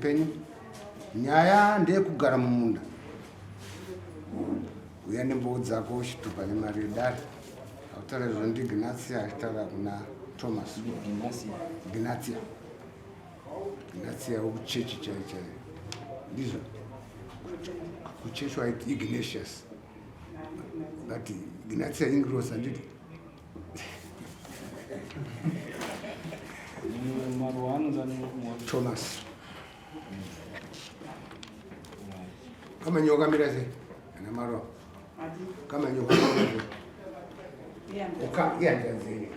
penyu. Nyaya ndeyekugara mumunda. Uya nembou dzako chitupa nemari yedare. Akutaura izvo ndiGnatia achitaura kuna Thomas. Gnatia. Gnatia wekuchechi chaiyo chaiyo. Ndizvo. Kuchechi waiti Ignatius. But Gnatia ingirosi handiti? Thomas. Kama nyoka mira sei? Ana maro. Kama nyoka mira sei? Uka iya njanzini.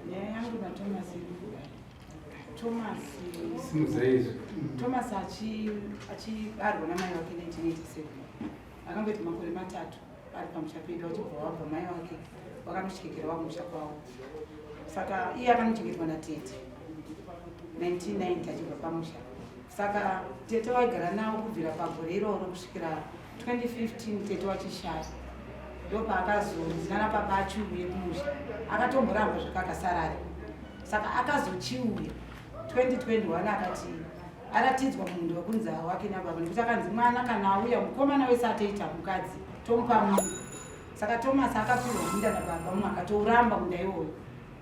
Nyaya yangu na Thomas iri kudai. Thomas Thomas achibarwa namai vake 1987 akangoita makore matatu ari pamusha pedu vachibva vabva mai vake vakanotyekera vakumusha kwavo saka iye akanochengetwa natete 1990 achibva pamusha saka tete vaigara navo kubvira pagore iroro kusvikira 2015 tete wachishaya ndopaakazonzi nana baba achiuye kumusha akatomboramba zvakakasarari saka akazochiuya 2021 akati aratidzwa munda wekunzi wake nababa nekuti akanzi mwana kana auya mukomana wese atoita mukadzi tomupa munda saka thomas akapihwa munda nababa mumwe akatouramba munda iwoyo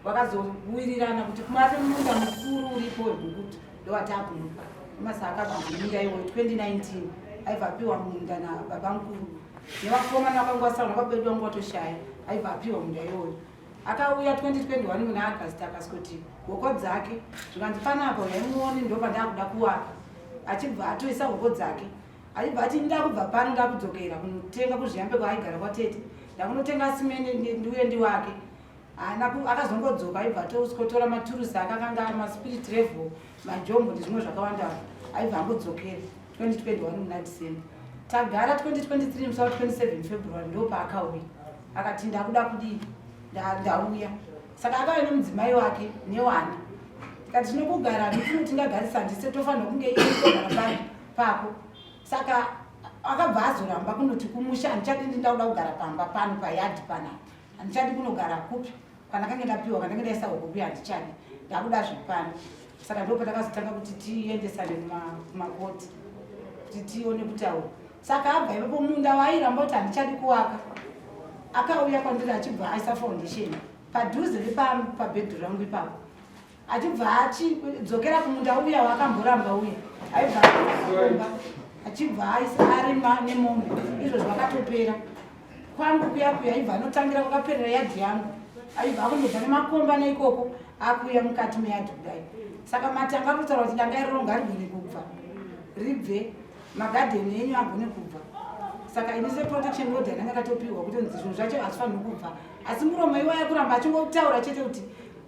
vakazowirirana kuti kumate munda mukuru uripo wegukutu ndowatakumupa thomas akabva munda iwoyo 2019 aibva apiwa munda nababa mukuru nevakomana vakanga vasara nababa vedu vanga vatoshaya aibva apiwa munda iwoyo Akauya 2021 muna August akaswoti hoko dzake zvikanzi panapa uyai muone ndopandakuda kuwaka achibva atoisa hoko dzake achibva ati ndakubva pano ndakudzokera kunotenga kuzviyambe kwaaigara kwatete ndakunotenga simende ndiuye ndiwake haana akazongodzoka aibva atosikotora maturusi akakanga maspirit level majombo nezvimwe zvakawanda aibva angodzokera 2021 muna December tagara 2023 musi wa 27 February ndopaakauya akati ndakuda kudii ndauya saka akauya nemudzimai wake newana tikati tinokugara ndifuna tingagarisa ndise tofanirwa kunge iogara pako saka akabva azoramba kunoti kumusha handichadi ndindakuda kugara pamba pano payadhi panapa handichadi kunogara kupi kwandakange ndapiwa kwandange ndaisa huku kuya handichadi ndakuda zvepano saka ndo patakazotanga kuti tiendesane kumakoti kuti tione kutaura saka abva ipapo munda waairamba kuti handichadi kuwaka akauya kwandiri achibva aisa foundation padhuze nepabhedhu rangu ipapo achibva achidzokera kumunda uya waakamboramba uya aibva akomba achibva aisa arima nemombe izvo zvakatopera kwangu kuya kuya aibva anotangira kwakaperera yadhi yangu aibva akundobva nemakomba neikoko akuuya mukati meyadhi kudai saka matanga kutaura kuti danga iroro ngarigone kubva ribve magadheni enyu agone kubva saka ini seprotection order ndanga ndatopiwa kuti zvinhu zvacho hazvifanirwi kubva asi muromo iwaya kuramba achingotaura chete kuti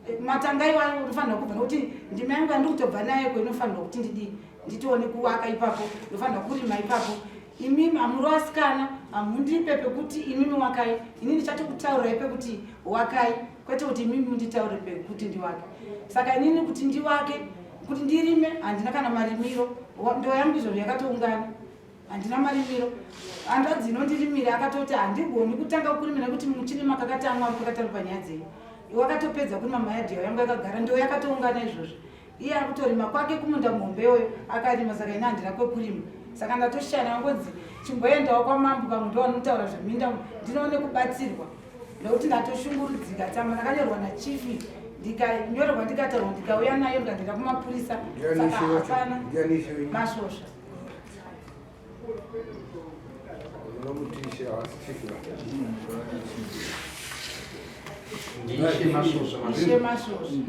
eh, matanga iwayo unofanirwa kubva nokuti ndima yangu yandiri kutobva nayo ko inofanirwa kuti ndidii nditoone kuwaka ipapo ndofanirwa kurima ipapo imimi hamuri vasikana hamundipe pekuti imimi wakai ini ndichatokutaurirai pekuti wakai kwete kuti imimi munditaure pekuti ndiwake saka inini kuti ndiwake kuti ndirime handina kana marimiro ndo yangu izvozvo yakatoungana handina marimiro hanzvadzi inondirimira akatoti handigoni kutanga kurimira nekuti muchine makakatamwa pakatari panyaya dzenyu wakatopedza kurima mayadhiyo yangu yakagara ndo yakatoungana izvozvo iye ari kutorima kwake kumunda muhombe iyoyo akarima saka ini handina kwekurima saka ndatoshana vangonzi chimboendawo kwamambo pamwe ndo vanotaura zveminda ndinoone kubatsirwa nekuti ndatoshungurudzika tsamba ndakanyorwa nachifi ndikanyorerwa ndikataurwa ndikauya nayo ndikaenda kumapurisa saka hapana masvosva Ishe masvosva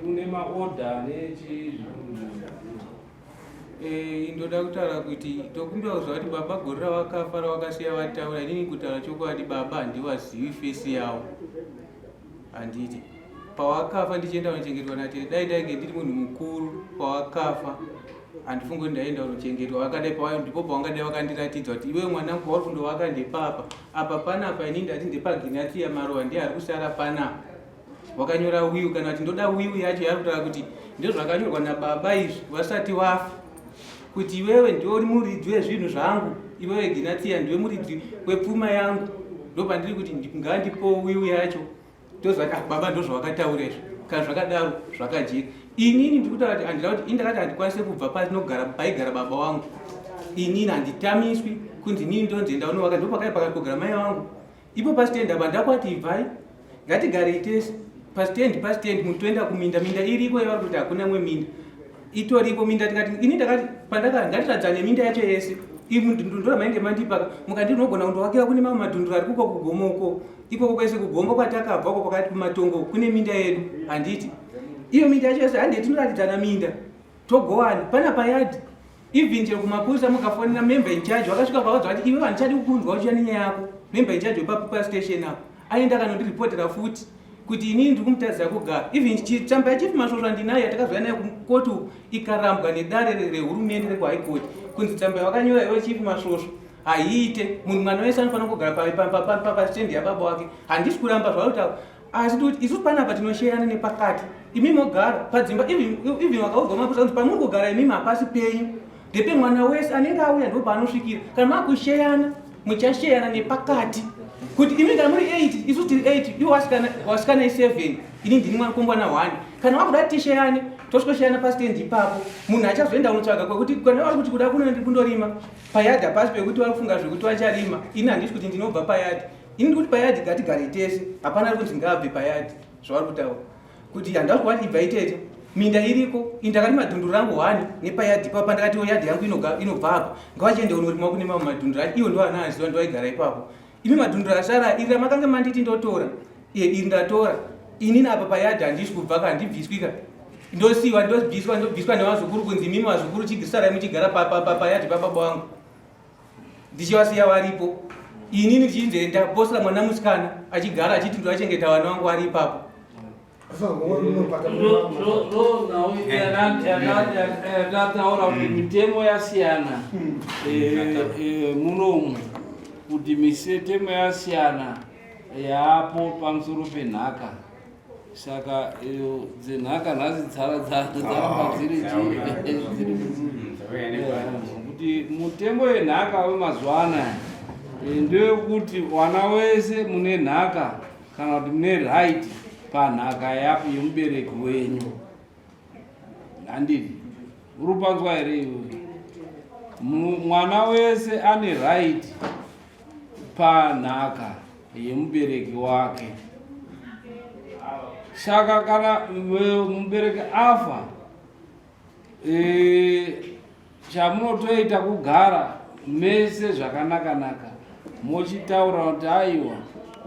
mune maodha nechii Eh, ndoda kutaura kuti tokumbira kuzwa kuti baba gore ravakafa ravakasiya vataura inini kutaura chokwadi baba handivazivi fesi yavo handiti pawakafa ndichienda kunochengetwa natete dai ndainge ndiri munhu mukuru pawakafa handifungi kuti ndaienda kunochengetwa vakadai pawayo ndipo pawangadai vakandiratidza kuti iwe mwanangu pauri kundovaka ndepapa apa panapa inini ndati ndepaginatiya maruva ndiye ari kusara panapa wakanyora wiu kana kuti ndoda wiu yacho yaari kutaura kuti ndozvakanyorwa nababa izvi vasati wafa Kuti iwewe ndiwe uri muridzi wezvinhu zvangu, iwewe Ginatsiya ndiwe muridzi wepfuma yangu. Ndopandiri kuti ngandipowo wiwi yacho. Toziva kuti ah, baba ndozvawakataura izvo. Kana zvakadaro zvakajeka. Inini ndiri kutaura kuti handina kuti ini ndakati handikwanise kubva panogara paigara baba wangu. Inini handitamiswi kunzi inini ndonzi enda unovaka ndopakaipa pakatogara mai vangu. Ipo pastand apa ndakwati ibvai ngatigarei tese pastand pastand munhu toenda kuminda minda iriko yavari kuti hakuna mwe minda itoriko minda tikati ini ndakati pandaka ngatiradzane minda yacho yese ndora mainge mandipa mukandi unogona kundovakira kune mamwe madhunduru ari kuko kugomo uko ikoko kwese kugomo kwatakabva uko kwakati kumatongo kune minda yedu handiti iyo minda yacho yese handei tinoratidzana minda togowana pana payadhi Even chero kumapurisa mukafonera member in charge vakasvika pavaudza vati iwe handichadi kukunzwa uchiya nenyaya yako. Member in charge wepapupa station apo aenda akanondiripotera futi kuti inini ndiri kumutadzira kugara. Even tsamba yachief Masvosva ndinayo yatakazouya nayo kukoti uku ikarambwa nedare rehurumende rekuhigh court kunzi tsamba yawakanyora iwe chief Masvosva haiite munhu mwana wese anofanira kugara pastendi yababa wake. Handisi kuramba zvauri kutaura asi toti isusu panapa tinosheyana nepakati imi mogara padzimba even wakaudzwa mapurisa kunzi pamuri kugara imimi hapasi penyu ndepe mwana wese anenge auya ndo paanosvikira kana makusheyana muchasheyana nepakati kuti imi kana muri 8 isu tiri 8 iwo wasikana i7 ini ndini mwanakombwana 1 kana wakuda tisheyane tosvikosheyana pasitendi ipapo munhu achazoenda kunotsvaga kwekuti kana vari kuti kuda kundorima payadhi hapasi pekuti vari kufunga zvekuti vacharima ini handisi kuti ndinobva payadhi Ini ndikuti payadhi ngatigare tese, hapana ari kunzi ngaabve payadhi zvavari kutaura kuti handava kuvati ibvai tete minda iriko ini ndakati madhunduru rangu hwani nepayadhi ipapo pandakati yadhi yangu inobva apa ngavachiende unorima kune mamwe madhunduru acho iwo ndo anaaziva ndoaigara ipapo imi madhunduru asara iri ramakange manditi ndotora iye iri ndatora inini apa payadhi handisi kubva ka handibviswi ka ndosiiwa ndobviswa ndobviswa nevazukuru kunzi imimi vazukuru chigisarai muchigara payadhi pababa wangu ndichivasiya varipo inini ndichinzi ndaposera mwana musikana achigara achiti ndoachengeta vana vangu vari ipapo ndataura kuti mitemo yasiyana eh, eh, munomu kuti mitemo yasiyana yaapo pamusoro penhaka saka iyo dzenhaka nhasi dzaramba ah, dziri dziri kuti mutemo yenhaka wemazuva anaya eh, ndeyekuti wana wese mune nhaka kana kuti mune right panhaka yapo yemubereki wenyu handidi uri kupanzwa here iwe mwana wese ane right panhaka yemubereki wake saka kana mubereki afa e, chamunotoita kugara mese zvakanaka-naka mochitaura kuti aiwa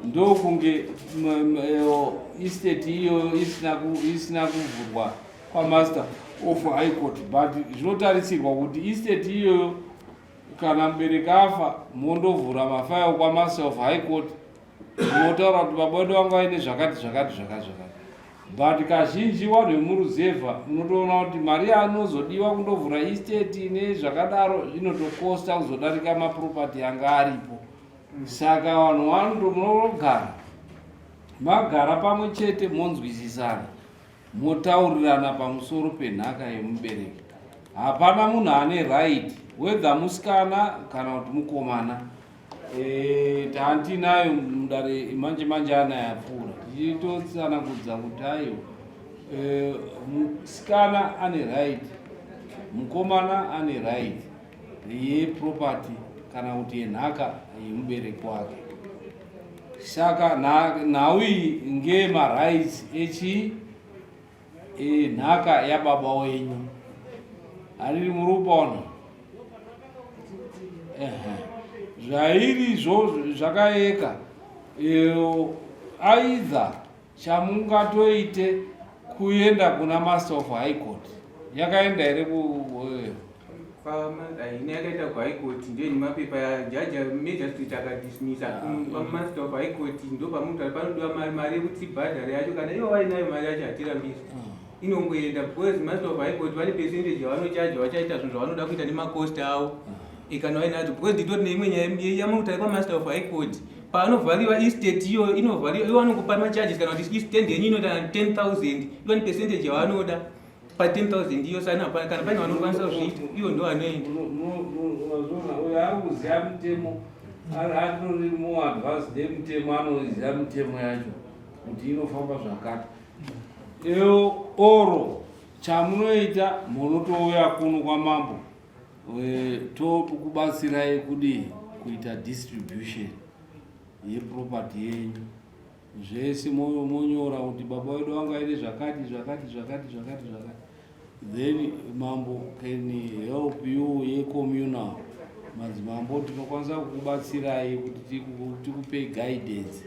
ndokunge estate iyoyo isina kuvhurwa kwamaster of high court but zvinotarisirwa kuti estate iyoyo Kana mubereki afa mondovhura mafile kwaMaster of High Court motaura kuti baba wedu vanga vaine zvakati zvakati zvakati zvakati but kazhinji vanhu vemuruzevha unotoona kuti mari yaanozodiwa kundovhura estate nezvakadaro inotokosta kuzodarika maproperty anga aripo saka vanhu vanotomunogara magara pamwe chete monzwisisana Motaurirana pamusoro penhaka yemubereki. Hapana munhu ane right whether musikana kana kuti mukomana. E, taantinayo mudare manje manje ana yapfuura tichitotsanangudza kuti aiwa e, musikana ane right mukomana ane right yeproperty kana kuti yenhaka yemubereki wake. Saka nhau iyi ngeyemarights echi enhaka yababa wenyu. Haniri muri kupaona? Zvairizvo zvakaeka either Chamungatoite kuenda kuna Master of High Court. Yakaenda here ku eh? Ini yakaita ku High Court ndiyo ine mapepa ya judge magistrate akadismissa ah. kwa Master of High Court ndo pamunotaura panodiwa mari mari yekuti tibhadhare yacho kana ivo vainayo mari yacho hatirambisi ah. inongoenda because Master of High Court vane percentage yavanochaja vachaita zvinhu zvavanoda kuita nemacost avo ah. ikana vainadzo because nditori neimwe nyaya yamutaura kwa Master of High Court Paanovhariwa estate iyoyo inovhariwa ivo vanokupa macharges kana kuti stand yenyu inoita 10000 ivo ni percentage yavanoda. Pa 10000 iyo sana hapana kana pane vanokwanisa kuzviita ivo ndo vanoenda. Unozoona uyo ari kuziva mutemo atori more advanced nemutemo anoziva mitemo yacho kuti inofamba zvakati. Iyo oro chamunoita munotouya kuno kwamambo tokubatsirai kudii kuita distribution yeproperty yenyu. Zvese monyora kuti baba vedu vanga vaine zvakati zvakati zvakati zvakati zvakati, then mambo can help you yecommunal madzimambo tinokwanisa kukubatsirai kuti tikupei guidance,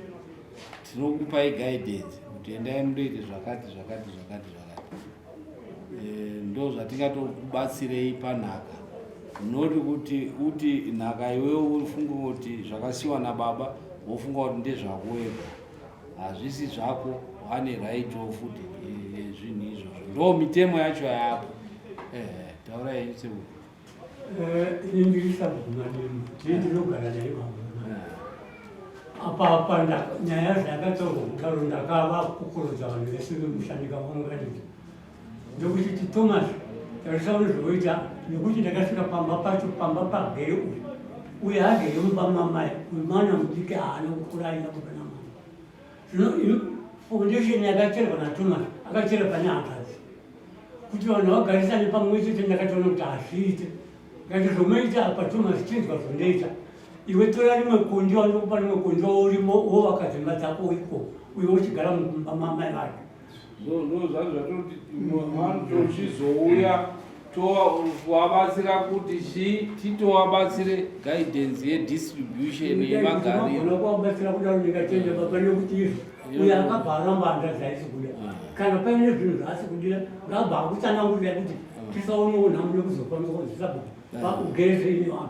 tinokupai guidance kuti endai mundoite zvakati zvakati zvakati zvakati. Ndo zvatingatokubatsirei panhaka, not kuti uti nhaka iwewe ufunge kuti zvakasiwa nababa wofunga kuti ndezvako wega. Hazvisi zvako, wane right futi zvinhu izvozvo. Ndo mitemo yacho yapo. Taurai henyu sekuru. Ini ndiri sabhuku Mademo, ndini ndinogara naye baba. Apa apa nyaya zvayakataurwa kudaro ndakavakukurodza vanhu vese vemusha ndikavaunganidza ndokuti ti Thomas tarisa unozvoita nekuti ndakasvika pamba pacho pamba pagere uyu uyu agere mumba mamai uyu mwana mudiki haana kukura aina baba namai. Zvino foundation yakacherwa naThomas akachera pane hanzvadzi kuti vanhu vagarisane pamwe chete. Ndakatoona kuti hazviite, ngati zvomoita apa Thomas chinzwa zvondoita iwe, tora rimwe kundi wandokupa rimwe kundi urimo wovaka dzimba dzako iko uye uchigara mumba mamai vake. Ndo zvacho zvatoti tochizouya tovabatsira kuti chi titovabatsire guidance yedistribution yemagariro. Kuvabatsira kudaro ndingatenda baba nekuti izvo uyo akabva aramba hanzvadzi haisi kuda kana paine zvinhu zvaasi kudira ngabva akutsanangurira kuti tisaonewo nhamo nekuzokwanisa kuzvisabhuku ugeze ini vanhu.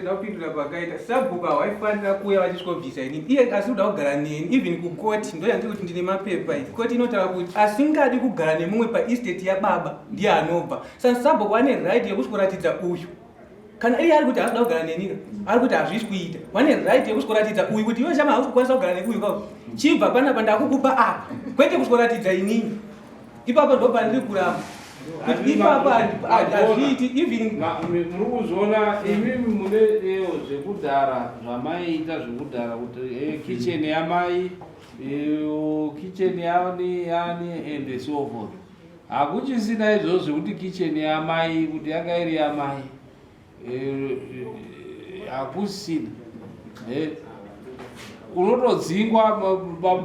Ndakupindura pakaita sabhuku hawaifanira kuuya vachisvikobvisa inini iye asi kuda kugara neni even kukoti ndoyandiri kuti ndine mapepa iyi koti inotaura kuti asingadi kugara nemumwe paestate yababa ndiye anobva. Saka sabhuku ane right yekusvikoratidza uyu kana iye ari kuti haasi kuda kugara nenina ari kuti hazvisi kuita vane right yekusvikoratidza uyu kuti iwe shama hausi kukwanisa kugara neuyu kao chibva panapa ndakukupa apa kwete kusvikoratidza inini. Ipapo ndo pandiri kuramba kuti ipapo hazviiti even muri kuzviona imimi mune ewo zvekudhara zvamaiita zvekudhara kuti kitchen yamai, kitchen yani yani and so forth. Hakuchisina izvozvo zvekuti kitchen yamai kuti yanga iri yamai, hakusina. Unotodzingwa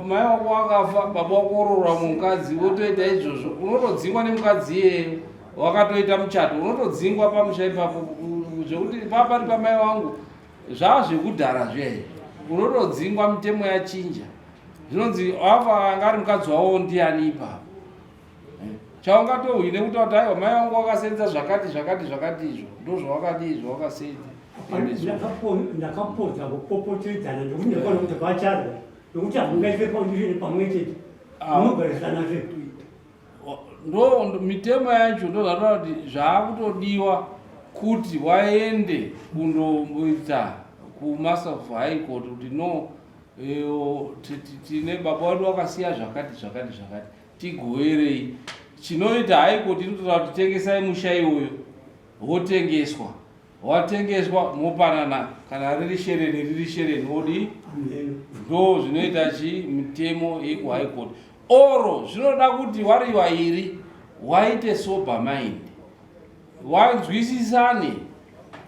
mai wako wakafa, baba wako oroora mukadzi wotoita izvozvo, unotodzingwa nemukadzi iyeyo wakatoita muchato, unotodzingwa pamusha ipapo zvekuti papari pamai wangu zvaa zvekudhara zviya izvi, unotodzingwa. Mitemo yachinja, zvinonzi afa anga ari mukadzi wavo ndiani ipapo chaungatohwine kuti kuti aiwa mai vangu wakasenza zvakati zvakati zvakati izvo ndozvawakadi izvo wakasenza. Ndakapodza kupopotedzana nekuti ndakaona kuti vacharwa nekuti hamungaise foundation pamwe chete munogarisana zve. Ndo mitemo yacho ndozvatoda kuti zvaakutodiwa kuti waende kundoita kumaster of high court kuti no tine baba wedu wakasiya zvakati zvakati zvakati tigoverei. Chinoita high court inotoda kuti tengesai musha iwoyo, wotengeswa, watengeswa mopanana, kana riri shereni riri shereni wodi. Ndo zvinoita chi mitemo yekuhigh court. Oro zvinoda kuti wari vairi waite sober mind, wanzwisisane,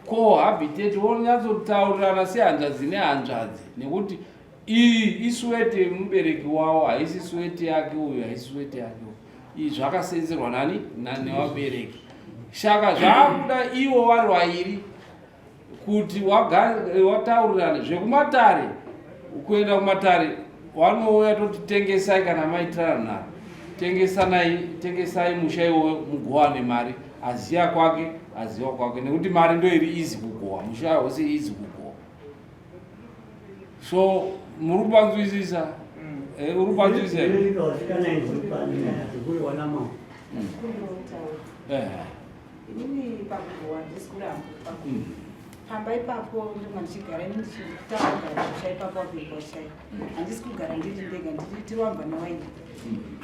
cohabitate, wonyatsotaurirana sehanzvadzi nehanzvadzi nekuti iyi isweat yemubereki wavo, haisi sweat yake uyu, haisi sweat yake uyu. Iyi zvakasenzerwa nani nevabereki. Saka zvaakuda ivo vari vairi kuti wataurirane zvekumatare, kuenda kumatare wanouya toti tengesai kana maitirana naro, tengesanai, tengesai musha iwoyo mugowane mari, aziya kwake aziva kwake, nekuti mari ndo iri easy kugowa, musha hausi easy kugowa. So muri kupanzwisisa? Uri kupanzwisisa? Inini pakugowa handisi kuramba. Pamba ipapo ndinga ndichigara ini ndichitanga kugara pamusha ipapo wabereki washaya. Handisi kugara ndiri ndega, ndiri tiri wambva newaini.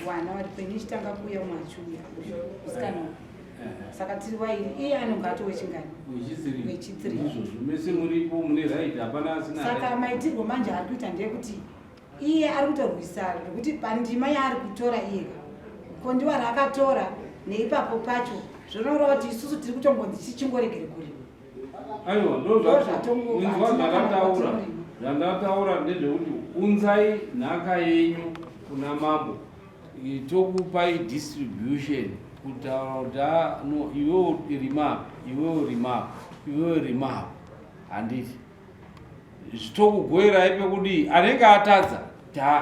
Wana vari penyu ichitanga kuuya umwe achiuya. Musikana uyu. Saka tiri wairi, iye anonga atove chingani? Wechithree. Izvozvo mese muripo mune right, hapana asina Saka right. maitirwo manje ari kuita ndeyekuti iye ari kutorwisa zvekuti pandima yaari kutora iyeka kondiwa raakatora neipapo pacho zvinoreva kuti isusu tiri kutongonzi chichingoregere kurima. Aiwa, ndozvainzwa zvandataura. Zvandataura ndezvekuti unzai nhaka yenyu kuna mambo, tokupai distribution kutaura kuti ah, no, iwewo rima, iwewo rima, iwewo rima, handiti zvitokugoerai pekudii anenge atadza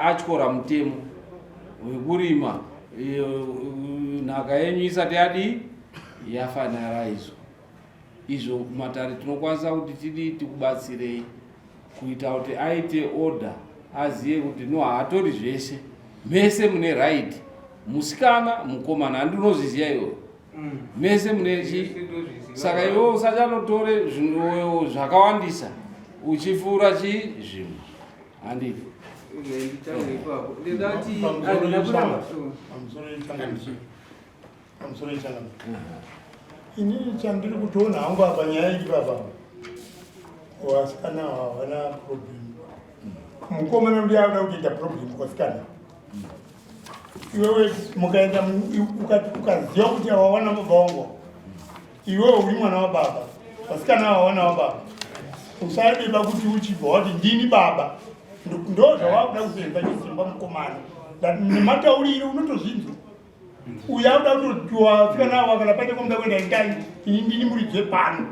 atyora mutemo wekurima nhaka yenyu isati yadii yafanira izvo izvo kumatare tinokwanisa kuti tidii tikubatsirei kuita kuti aite order azive kuti no haatori zvese mese mune right musikana mukomana handi unozviziva iwe mese mune chi saka iwe usachanotore zvinhu zvakawandisa uchipfuura chi zvimwe handiti Pamusoro ichangamire. Inini chandiri kutoona hangu apa nyaya iri papa. Vasikana havana problem. Mukomana ndiye akuda kutoita problem kuvasikana. Iwewe mukaenda ukaziva kuti awawana baba wangu. Iwewe uri mwana wababa. Vasikana awawana wababa. Usabeba kuti uchibva wati ndini baba. Ndo zvawakuda kusenza chisimba mukomana. Nematauriro unotozvinzwa. Uyu akuda kutotiwa sikana ava kana paine kwamuda kuenda endai ini ndini muridzi wepano.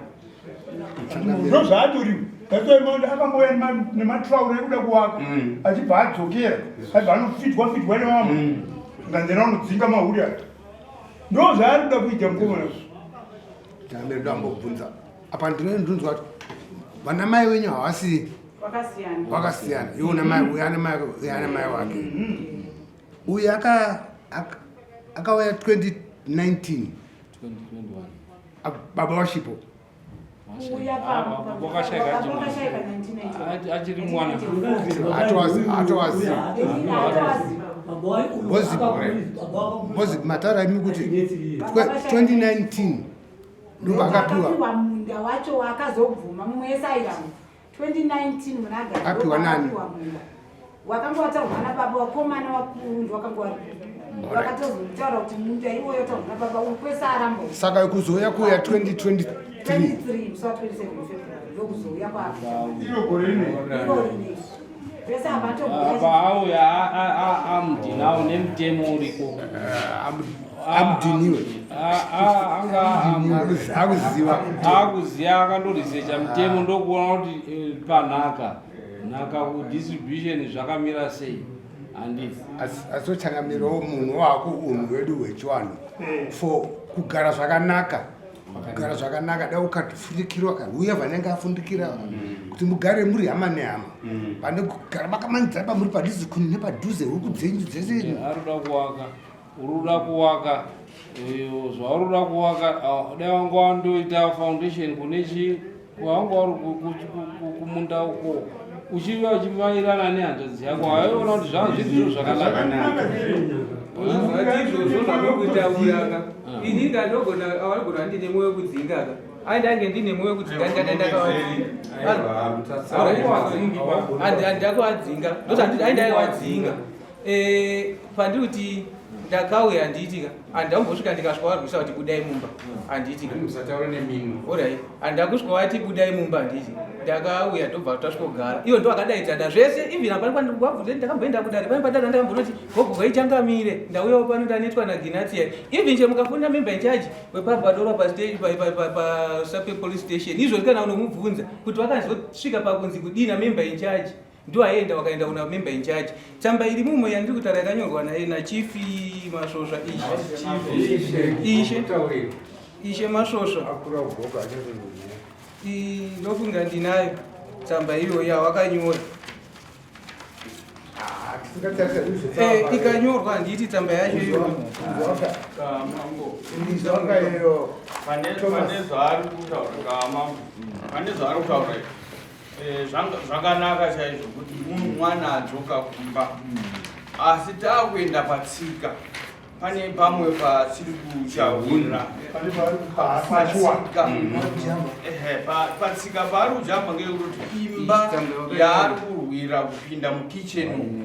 Ndo zvaatoriwo. That's why maona akambouya nematraura ekuda kuwaka achibva adzokera aibva anofitwa fitwa nevamwe nganzena unodzinga mahuri aya. Ndo zvaari kuda kuita mukomana. Ndambe ndambobvunza apa ndinonzwa kuti vana mai wenyu havasi Wakasiyana. wakasiyana. Iwe una mai uyu ane mai uyu ane mai wake. Uyu akauya 2019 2021 baba washipo. Uya Wakashaika baba achiri wakashaika 1990. Achiri mwana. Atowaziva. Bozi mataura imi kuti 2019 ndobva akapiwa Akapiwa munda wacho waakazobvuma mumwe wese airamba. 2019 muna Agari Apiwa nani? akapiwa munda. Wakanga wataurwa nababa wakomana wakuru ndiwakanga wari vakatozotaura kuti munda iwoyo wataurwa nababa uri kwese aramba. Saka kuzouya kuuya 2023 23 musi wa 27 February ndokuzouya kwaAfrica. Iro gore rino. Iro rinei. Pese apa Apa atobuda auya amudhinawo nemutemo uriko. Amudhiniwe. Anga Akuziva. Akuziva akandorisecha mutemo ndokuona kuti panhaka nhaka kudistribution zvakamira sei handiti. Asochangamirawo munhu wako unhu hwedu hwechivanhu for kugara zvakanaka. Kugara zvakanaka dai ukafundikirwa ka uye vanenge afundikira kuti mugare muri hama nehama. Pane kugara makamanidzana pamuri padhuze kuni nepadhuze huku dzenyu dzese. Arikuda kuwaka, urikuda kuwaka zvaurikuda kuwaka dai wanga wandoita foundation kune chi wanga uri kumunda uko uchiuya uchimairana nehanzvadzi yako waiona kuti zvanga zviri zviro zvakanaka. Zvati izvozvo zvamukutauraka ini ndandogona avanogona ndine mwoyo wekudzinga ka ai ndange ndine mwoyo wekudzinga ndikati ndakavadzinga handakuvadzinga ndozvanditi ai ndaiwadzinga pandiri kuti ndakauya handiitika handambosvika ndikasvika varwisa kuti budai mumba handiitika. Musataura nemimwe. Alright, handakusvika vati budai mumba handiti ndakauya ndobva tasvikogara ivo ndo akadaidzana zvese even hapana kwandabvunza ndakamboenda kudare pane padare ndakambonoti gogo gaichangamire ndauyawo pano ndanetwa naginatia even che mukafunda member in charge wepabadora pasape police station izvozvi kana unomubvunza kuti vakazosvika pakunzi kudina member in charge ndo aenda wakaenda kuna member in charge tsamba iri mumwe yandiri kutaura yakanyorwa naye nachief Masvosva ishe ishe ishe Masvosva Akura ugogo achazongoziva. Ndofunga ndinayo tsamba iyoyo yawakanyora. Eh, ikanyorwa handiti tsamba yacho iyo Pane zvaari kutaura kamambo, pane zvaari kutaura eh, zvakanaka chaizvo kuti munhu mwana adzoka kumba, asi taakuenda patsika pane pamwe pasiri kuchahwira patsika. Patsika paari kujamba ngeyekuti imba yaari kurwira kupinda mukicheni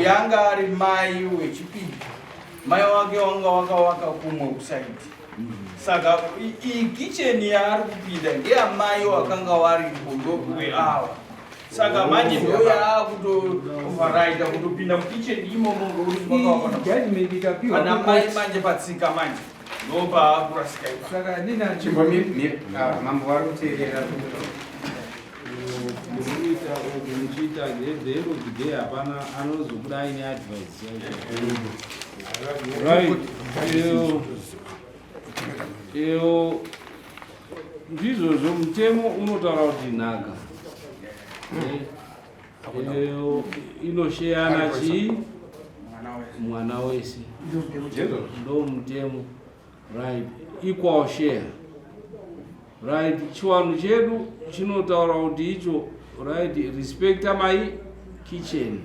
yanga ari mai wechipiri, mai wake wanga wakawaka kumwe kusaidi. Saka iyi kicheni yaari kupinda ndeyamai wakanga waripo ndokuwe ava. Saka manje ndo yaakutooveraita kutopinda mukicheni imomo ngokuti vakawana Judgment ikapiwa ana mai. Manje patsika manje ndopaakurasika ipa. Saka nina Mambo vari kuteerera. Munoita uku muchiita, the end of the day hapana anozobuda aine advice chaicho, right? Iyo ndizvozvo, mutemo unotaura kuti nhaka iyo inosheyana chii mwana wese, ndo mutemo, right? Equal share, right? Chiwanhu chedu chinotaura kuti icho, right, respecta mai kitchen.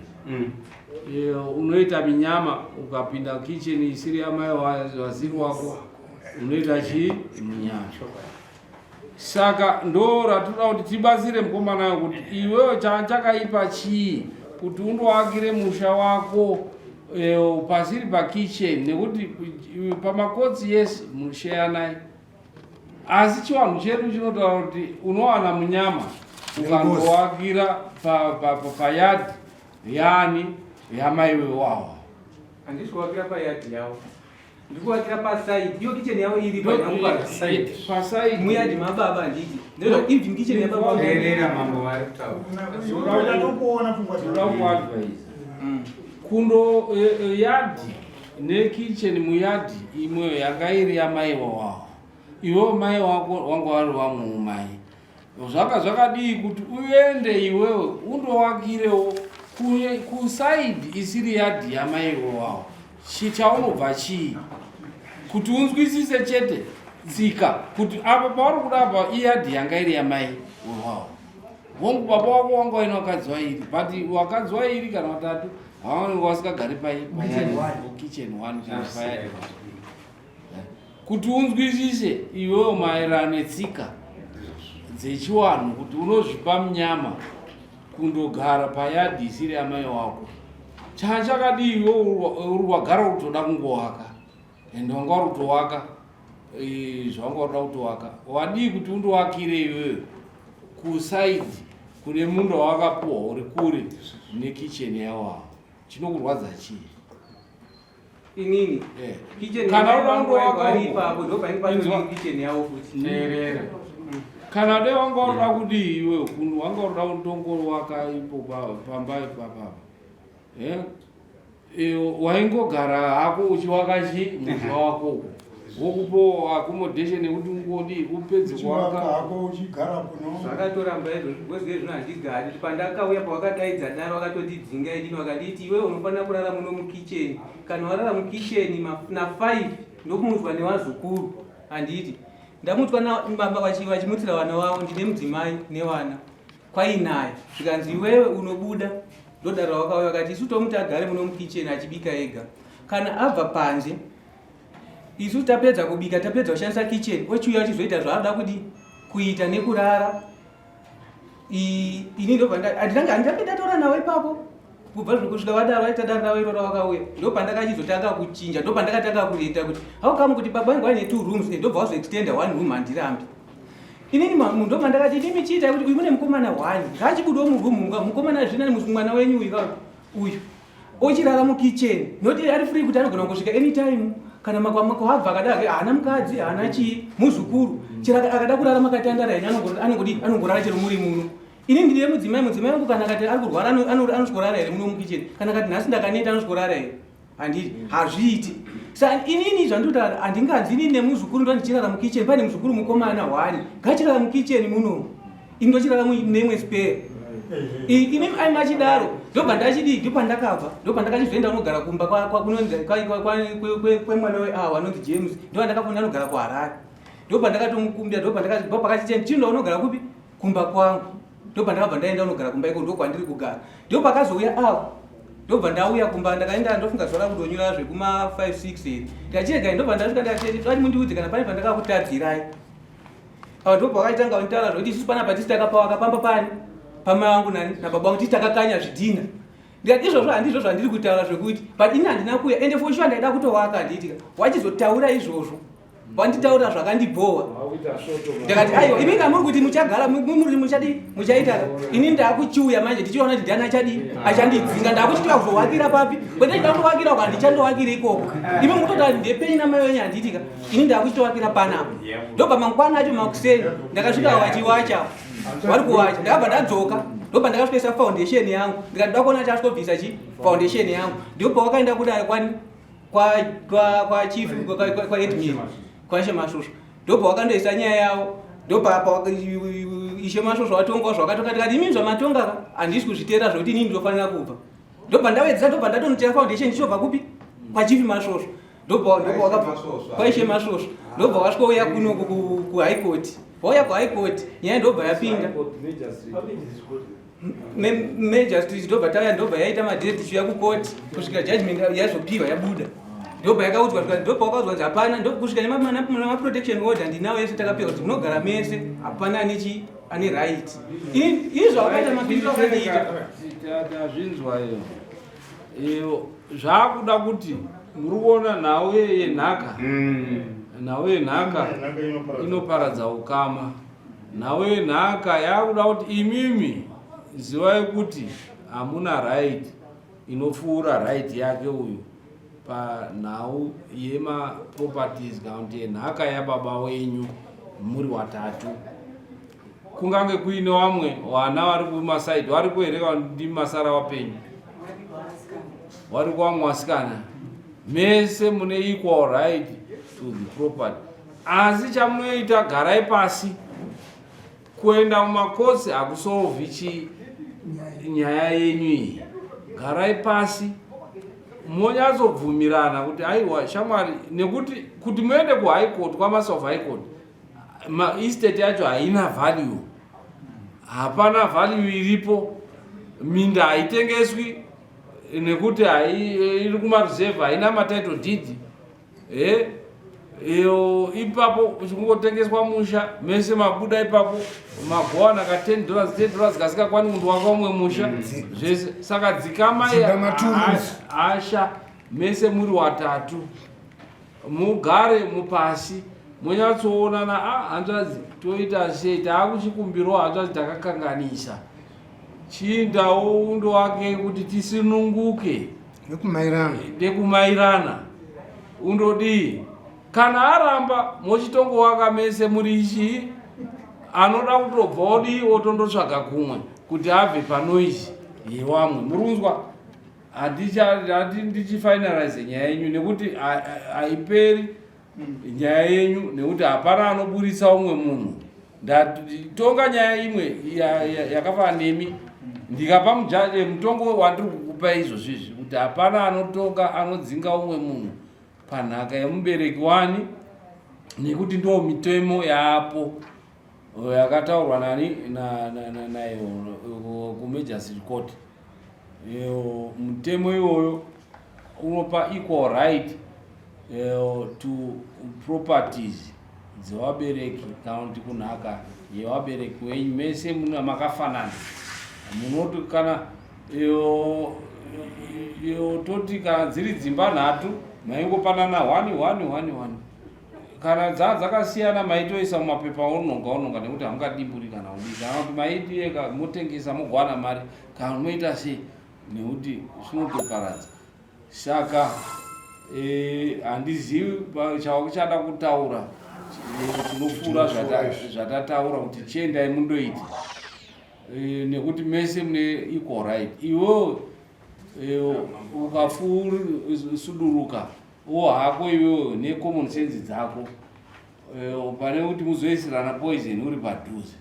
Unoita minyama ukapinda kitchen isiri yamai waziri wako, unoita chii? Munyama. Saka ndo ratoda kuti tibatsire mukomana kuti iwewe chakaipa chii kuti undoakire musha wako pasiri pakitchen, nekuti pamakotsi yes musheyanai, asi chivanhu chedu chinotaura kuti unowana munyama ukandowakira payadhi yani yamaiwe wawo. Handisi kuwakira payadhi yavo, ndiri kuwakira paside. Iyo kitchen yavo iri paside. Paside. Muyadhi mababa, handiti? Ndozva even kitchen yababa. Teerera, mambo vari kutaura. Tokuona pfungwa. Toda kuadvise kundo yadhi nekitchen muyadhi imweyo yanga iri yamaiwa wawo, iwewo mai wako wanga wari wamwewo mai. Zvaka zvakadii kuti uende iwewe undowakirewo kusaidi isiri yadhi yamaiwe wawo? Chaunobva chii? Kuti unzwisise chete tsika kuti apo pauri kuda apa iyadhi yanga iri yamai wewawo. Hongu, baba wako wanga waine vakadzi vairi, but vakadzi vairi kana vatatu havanenge vasikagari kitchen one kana payadhi. Kuti unzwisise iwewo maererano netsika dzechiwanhu kuti unozvipa munyama kundogara payadhi isiri yamai wako, chakadii iwe uri wagara uri kutoda kungowaka, ende wanga uri kutowaka zvawanga urida kutowaka, wadii kuti undowakire iwewe kusaidhi kune munda wawakapuhwa uri kure nekicheni yawawo? Chinokurwadza chii? Inini kitchen Kana uda kundowaka vari uko. ipapo ndo painge Inzwa. patori kitchen yavo futi. Teerera. Kana dai wanga urida kudii iwe, wanga urida kundongowaka ipo pamba ipapapa, waingogara hako uchiwaka chi musha wako uko, wokupo accommodation yekuti ungodii upedze Uchiwaka kuwaka. hako uchigarapo no. Zvakatoramba izvozvo because izvino handigari. Pandakauya pawakadaidza daro wakatondidzinga inini, wakanditi iwewe unofanira kurara muno mukicheni. Kana warara mukicheni na5 ndokumutswa nevazukuru, handiti? Ndamutswa nababa vachimutsira vana vavo, ndine mudzimai nevana, kwainaya. Zvikanzi iwewe unobuda. Ndodaro wakauya vakati isu tomuti agare muno mukicheni achibika ega. Kana abva panze, isu tapedza kubika, tapedza kushandisa kitchen, ochiuya achizoita zvaanoda kudi kuita nekurara. Ini ndobva handingange ndatora nawo ipapo kubva kusvika vadaro vaita daro ravo iroro vakauya, ndopandakachizotanga kuchinja, ndopandakatanga kuita kuti how come kuti baba vangu vaine two rooms, ndobva wazoextenda one room. Handirambi inini ndobva ndakati inimi chiitai kuti uyu mune mukomana one ngaachibudawo muroom, mukomana zvina mwana wenyu uyu ka uyu ochirara mukicheni, noti ari free kuti anogona kungosvika anytime kana kwabva akada. Haana mukadzi, haana chii, muzukuru. Chero akada kurara makatandara henyu, anongodi anongorara chero muri muno. Ini ndine mudzimai, mudzimai wangu kana akati ari kurwara anosvikorara here muno mukicheni? Kana akati nhasi ndakaneta anosvikorara here? Handiti hazviiti. Sa inini zvandinotaura, handinganzi inini nemuzukuru ndo ndichirara mukicheni. Pane muzukuru mukomana one ngachirara mukicheni munomu, ini ndochirara mune imwe spare. Imi ai machidaro ndobva ndachidii ndopandakabva ndopandakachizoenda unogara kumba kwemwana weawa anonzi James ndopandakafona anogara kuHarare ndopandakatomukumbira ndopandakachiti chino unogara kupi kumba kwangu ndopandakabva ndaenda unogara kumba iko ndokwandiri kugara ndopakazouya avo ndobva ndauya kumba ndakaenda ndofunga zuva rakudonyura zvekuma 5 6 here ndikachirega ndobva ndasvika ndikati dai mundiudze kana pane pandakakutadzirai ava ndobva vakaitanga vanditaura zvekuti isusu panapa tisi takapawaka pamba pani pamai vangu nani nababa vangu tisi takakanya zvidhina ndikati izvozvo handizvo zvandiri kutaura zvekuti but ini handina kuuya ende for sure ndaida kutowaka handiitika wachizotaura izvozvo wanditaura zvakandibhowa ndakati aiwa imi kamuri kuti muchagara muri muchadii muchaita ini ndakuchiuya manje ndichiona kuti ndiani achadii achandidzinga ndakuchitira kuzowakira papi kwete ndida kutowakira uko handichandowakira ikoko imi mukutotaura kuti ndepenyu namai wenyu handiitika ini ndakuchitowakira panapa ndobva mangwana acho makuseni ndakasvika vachiwacha vari kuwacha ndakabva ndadzoka ndobva ndakasvikoisa foundation yangu ndikati ndakuona kuti asvikobvisa chi foundation yangu ndopawakaenda kudare kwani kwachief kwaedmin kwaishe masvosvo ndobva wakandoisa nyaya yavo ndobva ishe masvosvo watongwa zvakatonga tikati imini zvamatonga ka handisi kuzviteera zvekuti inini ndofanira kubva ndobva ndawedzera ndobva ndatonotera foundation ndichobva kupi kwachief masvosvo ndobva wakabva kwaishe masvosvo ndobva wasvikouya kuno kuhigh court wauya kuhigh court nyaya ndobva yapinda Major Street ndobva tauya ndobva yaita madate tichiuya kucourt kusvika judgment yazopiwa yabuda ndobva yakaudzwa ndobva wakaudzwa kunzi hapana ndokusvika nemaprotection order ndinawo yese takapiwa kuti munogara mese hapana ane chi ane right ini zvawakaita mapindiro akandiita tazvinzwa iyo iyo zvakuda kuti muri kuona nhau yenhaka mm. nhau yenhaka inoparadza ukama Nhau yenhaka yakuda kuti imimi zivai kuti hamuna right inopfuura right yake uyu panhau yemaproperties kana kuti yenhaka yababa wenyu muri watatu kungange kuine wamwe wana vari kumasaidi vari kuhere kana ndimi masara wapenyu vari kuwamwe wasikana mese mune equal right to the property Asi chamunoita garai pasi. Kuenda mumakotsi hakusolvi chi nyaya yenyu iyi. Garai pasi monyatsobvumirana kuti aiwa shamwari nekuti kuti muende kuhigh court kwamaster of high court estate yacho haina value hapana value iripo minda haitengeswi nekuti iri kumareserve haina matitle deed Eh, iyo ipapo uchingotengeswa musha mese mabuda ipapo magowana ka 10 dollars 10 dollars kasingakwani kundu waka umwe musha mm. zvese saka dzikama asha mese muri watatu mugare mupasi monyatsoonana a ah, hanzvadzi toita sei taakuchikumbirawo hanzvadzi takakanganisa chiindawo undo wake kuti tisinunguke nekumairana nekumairana undodii kana aramba mochitongowaka mese muri chii anoda kutobva odii otondotsvaga kumwe kuti abve panoizi yewamwe murunzwa handi ndichifinalize nyaya yenyu nekuti haiperi nyaya yenyu nekuti hapana anoburitsa umwe munhu ndatonga nyaya imwe yakafanana nemi ndikapa eh, mutongo wandiri kukupa izvozvo izvi kuti hapana anotonga anodzinga umwe munhu panhaka yemubereki wani nekuti ndo mitemo yaapo eh, yakataurwa nani naye kumajor court mutemo iwoyo unopa equal right to properties dzevabereki kana kuti kunhaka yevabereki wenyu mese muna makafanana munoti kana iyo toti kana dziri dzimba nhatu maingopanana one one one one kana dzaa dzakasiyana maitoisa mumapepa ononga ononga nekuti hamungadimburi kana kudii kana kuti maitieka motengesa mogwana mari kana moita sei nekuti zvinotoparadza saka eh, handizivi chauchada kutaura eh, chinopfuura zvatataura kuti chiendai mundoita eh, nekuti mese mune equal right iwewe ukafusuduruka wo hako iwewe necommon sense dzako pane kuti muzoisirana poison uri padhuze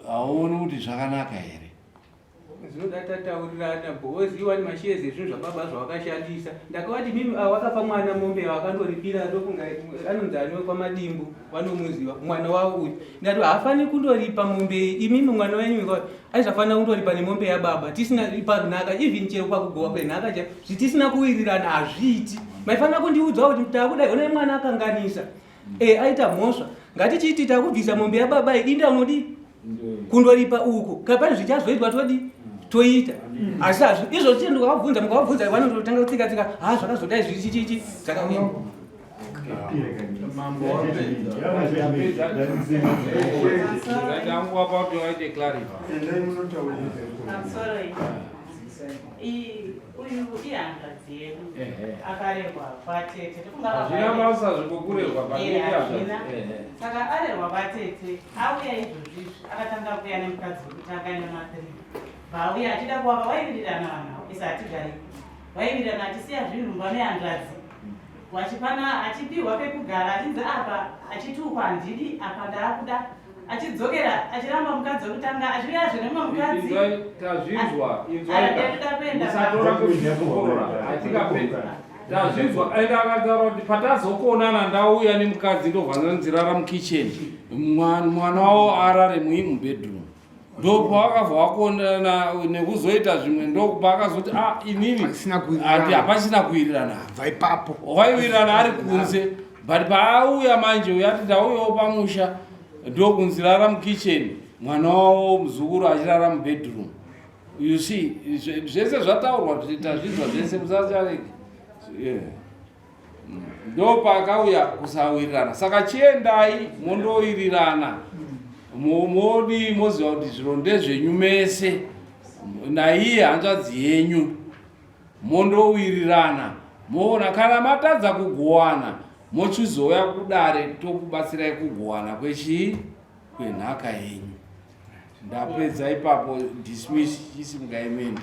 hauoni kuti zvakanaka here. Zvinoda tataurirana because iwani mashares ezvinhu zvababa zvawakashandisa. Ndakavati mimi ah, wakapa mwana mombe yawakandoripira ndofunga anonzi ani wekwaMadimbu vanomuziva mwana wavo uyu. Ndati haafaniri kundoripa mombe iyi imimi mwana wenyu aisafanira kundoripa nemombe yababa tisina panhaka even chero pakugowa kwenhaka chaipo zvitisina kuwirirana hazviiti. Maifanira kundiudza kuti takuda honai mwana akanganisa. Eh aita mhosva. Ngatichiti takubvisa mombe yababa iyi inda unodii? Kundoripa uku. Kana pane zvichazoitwa todi toita. Asi hazvi izvo chii ndikavabvunza mukavabvunza vanototanga kutsika tsika ha zvakazodai zvichi chichi zvakauya. Mambo wapedza. Ndangua pa kuti waite clarity. Endai munotaura. I'm sorry. Uyu ihanzvadzi yedu akarerwa kwatete. Hazvina basa zvekurerwa hazvina. Saka arerwa kwatete auya izvozvizvi akatanga kuuya nemukadzi wekutanga nemathree vauya achida kuvaka vaiwirirana vanhu avo isa hatigari vaiwirirana achisiya zvinhu mumba mehanzvadzi wachipana achipihwa pekugara achinzi apa achitukwa handidi apa ndaakuda achidzokera achiramba mukadzi wekutanga achiuyazve nemumwe mukadzi tazvinzwa inzwaimusatora kuzvikorora hatingapedza tazvinzwa ende akataura kuti patazokonana ndauya nemukadzi ndobva ndanzirara mukitchen mwana wavo arare mui mubedroom ndopawakabva wakonana nekuzoita zvimwe ndopaakazoti a ah, inini ati hapachina kuwirirana bva ipapo waiwirirana ari kunze but paauya manje uyo ati ndauyawo pamusha ndokunzi rara mukitchen mwana wavo muzukuru achirara mubedroom you see zvese zvataurwa tazvinzwa zvese musacharege yeah. Ndopakauya kusawirirana saka chiendai mondowirirana modii moziva kuti zviro ndezvenyu mese naiye hanzvadzi yenyu mondowirirana moona kana matadza kugowana mochizouya kudare tokubatsirai kugowana kwechii kwenhaka yenyu ndapedza ipapo dismiss chisimukai mende.